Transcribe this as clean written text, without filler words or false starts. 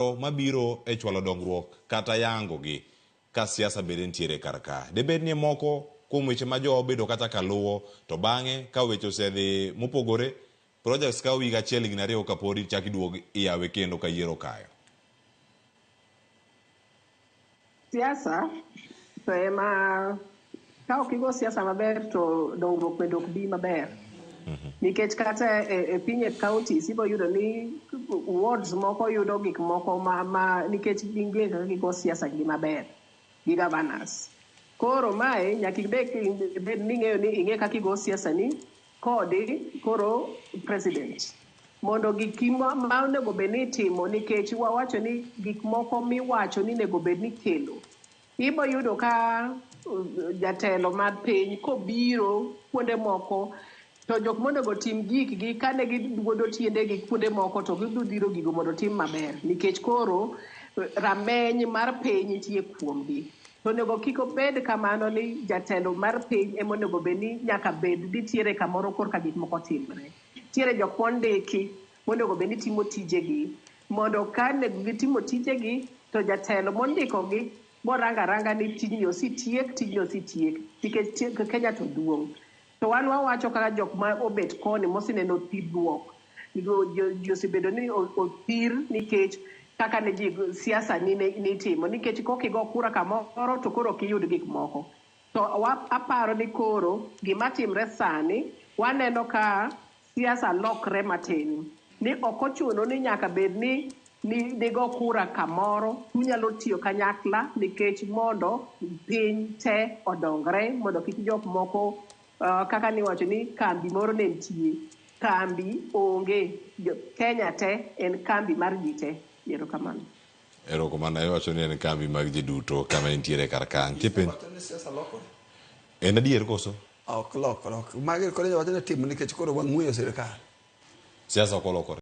Mabiro e chwalo dongruok kata yangogi ka siasa bende nitiere kar ka. Debed ni moko kuom weche ma jowa obedo kata ka luwo to bang'e ka weche osedhi mopogore, projects kawo higa achiel higni ariyo kapod ichak iduog iyawe kendo ka yiero okayo. Siasa to ema ka ok igo siasa maber to dongruok bende ok bi maber. Nikech kata e piny e counties ibo yudo ni wards moko yudo gik moko ma nikech ging'e kaka gigo siasa gi maber gi governors. Koro mae nyaka ibed ni ing'eyo ni ing'e kaka igo siasa ni kodi koro president. Mondo gik ma onego bed ni itimo nikech wawacho ni gik moko miwacho ni onego bed ni ikelo. Ibo yudo ka jatelo mar piny kobiro kuonde moko to jok monego tim gikgi kane giduodo tiendegi kuonde moko to gibiro dhiro gigo mondo otim maber nikech koro rameny mar piny nitie kuomgi. To onego kik obed kamano ni jatelo mar piny ema onego bed ni nyaka bed nitiere kamoro korka gik moko timre. Nitiere jok mondiki monego bed ni timo tijegi mondo ka nego gitimo tijegi to jatelo mondikogi borango aranga ni tijni osetiek, tijni osetiek nikech Kenya to duong'. To wan wawacho kaka jok ma obet koni moseneno thirruok. Ji osebedo ni othir nikech kaka ne ji siasa ni nitimo nikech kokigo kura kamoro to koro ok iyud gik moko. To aparo ni koro gima timre sani waneno ka siasa lokre matin. Ni ok ochuno ni nyaka bed ni nigo kura kamoro, unyalo tiyo kanyakla nikech mondo piny te odongre mondo kik jok moko kaka niwacho ni kambi moro ne nitie. Kambi onge. Kenya te en kambi mar ji te. Erokamano. Erokamano. Iwacho ni en kambi mag ji duto kama intiere kar ka. Nitie penjo. En adier koso? Ok lokore. Magi koro iwacho ni timo nikech koro wang'weyo sirikal. Siasa ok olokore.